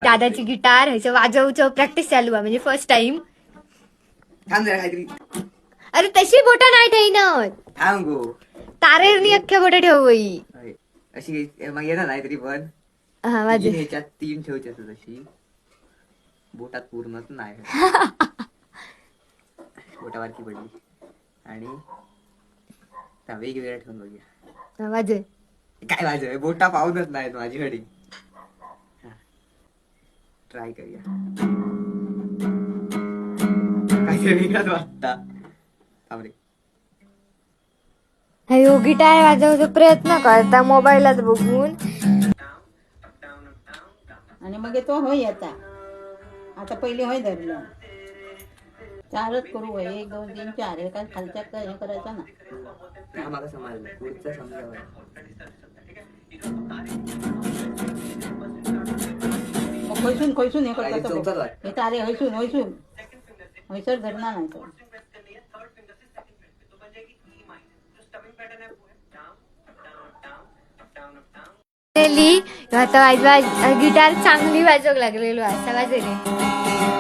दादाची गिटार ह्याचं वाजवचं प्रॅक्टिस चालू आहे, म्हणजे फर्स्ट टाइम. थांब जरा काहीतरी. अरे, तशी बोटा नाही ठेवणार. थांब गो. तारेरनी अख्ख्या बोटा ठेव. अरे, अशी मग येणार नाही तरी पण. हा, वाजव. तीन ह्याच्यात तीन ठेवचे असतात अशी बोटात, पूर्णच नाही, बोटावरती पडली. आणि हा, वेगवेगळ्या ठेवून बघूया. हा, वाजव. काय वाजव, बोटा पाहूनच नाहीत माझी घडी. ट्राय करूया, काहीतरी वेगळाच वाटता. थांब रे. ह्यो गिटार वाजवचा प्रयत्न करता मोबाईलात बघून. आणि मग तो होय येता. आता पहिले होय धरलं, चारच करू होय. एक, दोन, तीन, चार. हे काय खालच्या काय हे करायचं ना. हा, माका समजलं, पुढचं समजावं. मग खैसून खैसून हे काय करता चौथाच तो. वाटतं. हे तारे हैसून हैसून हैसर धरणार नाही तो. ली आता वाज वाज गिटार चांगली वाजवू लागलेलो असा वाजवले.